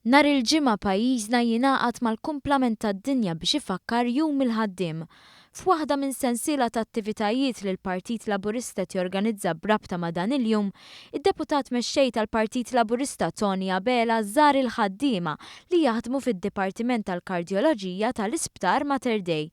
Nhar il-Ġimgħa pajjiżna jingħaqad mal-kumplament tad-dinja biex ifakkar Jum il-Ħaddiem. F'waħda minn sensiela ta' attivitajiet li l-Partit Laburista qed jorganizza b'rabta ma' dan il-jum, id-Deputat Mexxej tal-Partit Laburista Tony Abela żar il-ħaddiema li jaħdmu fid-Dipartiment tal-Kardjoloġija tal-Isptar Mater Dei.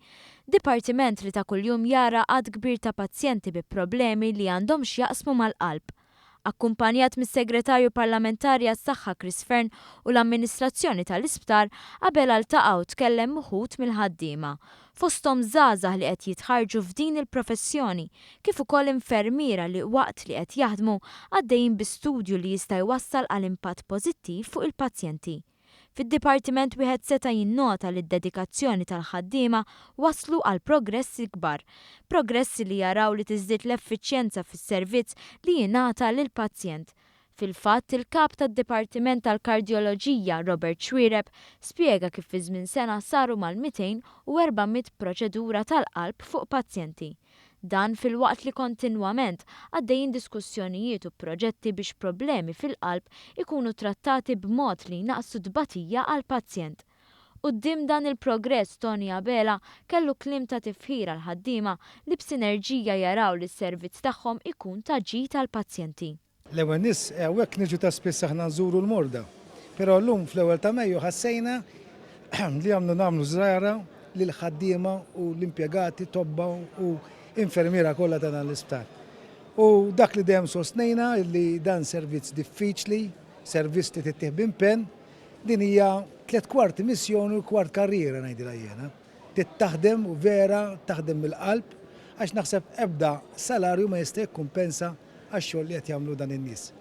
Dipartiment li ta' kuljum jara għadd kbir ta' pazjenti bi problemi li għandhom x'jaqsmu mal-qalb. Akkumpanjat mis-Segretarju Parlamentari għas-Saħħa Chris Fearne u l-amministrazzjoni tal-isptar, Abela ltaqa' u tkellem m'uħud mill-ħaddiema, fosthom żgħażagħ li qed jitħarrġu f'din il-professjoni, kif ukoll infermiera li waqt li qed jaħdmu għaddejjin bi studju li jista' jwassal għal impatt pożittiv fuq il-pazjenti. Fid-dipartiment wieħed seta' jinnota li d-dedikazzjoni tal-ħaddiema wasslu għal progressi kbar. Progressi li jaraw li tiżdied l-effiċjenza fis-servizz li jingħata lill-pazjent. Fil-fatt, il-Kap tad-Dipartiment tal-Kardjoloġija, Robert Xuereb, spjega kif fi żmien sena saru mal-200 u 400 proċedura tal-qalb fuq pazjenti. Dan filwaqt li kontinwament għaddejjin diskussjonijiet u proġetti biex problemi fil-qalb ikunu trattati b'mod li jnaqqsu t-tbatija għall-pazjent. Quddiem dan il-progress Tony Abela kellu kliem ta' tifħir għall-ħaddiema li b'sinerġija jaraw li s-servizz tagħhom ikun ta' ġid għall-pazjenti. L-ewwel nies hawnhekk niġu ta' spiss aħna nżuru l-morda. Però llum fl-ewwel ta' Mejju ħassejna li għamlu nagħmlu żjara lill-ħaddiema u l-impjegati, tobba u infermiera kollha ta' dan l-isptar. U dak li dejjem sostnejna li dan servizz diffiċli, servizz li tittih b'impenn, din hija tlett kwarti missjoni u kwart karriera ngħidilha jiena. Trid taħdem u vera taħdem mill-qalb għax naħseb ebda salarju ma jista' jikkumpensa għax-xogħol li qed jagħmlu dan in-nies.